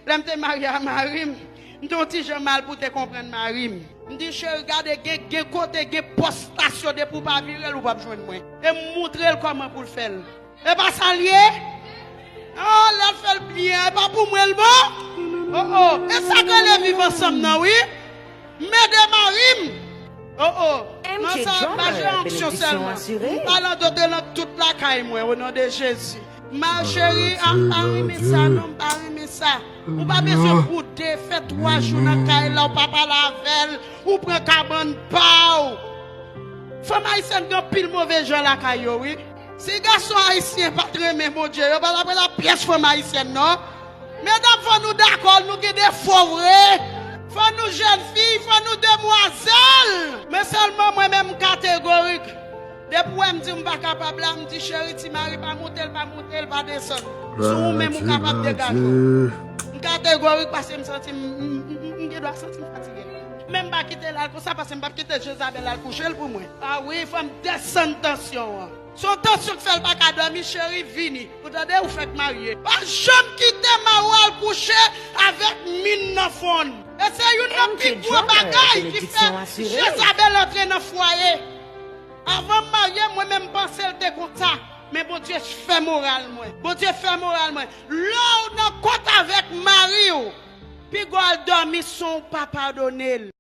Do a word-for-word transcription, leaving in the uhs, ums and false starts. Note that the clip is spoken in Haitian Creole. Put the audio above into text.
Lè m te marye a mari m, m te yon ti jan mal pou te konprann mari m. M di, cheri, gade, gen, gen kote, gen pòs stasyon, depi w pa vire l, ou p ap jwenn mwen. E m moutre l kòman pou l fè l. E pa sa l ye? Oh, lè l fè l byen, e pa pou mwen l bon? Oh, oh. E sa k rele viv ansanm nan, wi. M ede mari m. Oh, oh. Nan sa, m pa jere onksyon sèlman. M pale an dot de lang tout lakay mwen, o non de Jezi. Ma cheri, a, m pa renmen sa, non, m pa renmen sa. Ou pa bezwen boude, fè twa jou nan kay la, ou pa pale avè l, ou pran kabann pa w. Fanm ayisyèn gen anpil move jan lakay yo, wi. Si gason ayisyen pa t renmen Bondye, yo pa t ap rele pyès fanm ayisyèn, non. Medam, fò nou dakò, nou gen defo vre. Fò nou jèn fi, fò nou demwazèl. Men sèlman mwen menm m kategorik. Depi w wè m di m pa kapab la, m di, cheri, ti mari pa moute l, pa moute l, pa desann. Si ou menm ou kapab degaje w. M kategorik paske m santi m, m, m, m, m gen dwa santi m fatige. Men m pa kite l al konsa paske m p ap kite Jezabèl al kouche l pou mwen. A wi, fò m desann tansyon an. Se yon tansyon k fè l pa ka dòmi, cheri, vini. Ou tande, ou fèk marye. Pa janm kite mari w al kouche avèk min nan fon l. E se youn nan pi gwo bagay ki fè Jezabèl antre nan fwaye. Avan m marye, mwen menm m panse l te konsa. Men Bondye fè moral mwen. Bondye fè moral mwen. Lè w nan kont avèk mari w, piga w al dòmi san w pa padone l.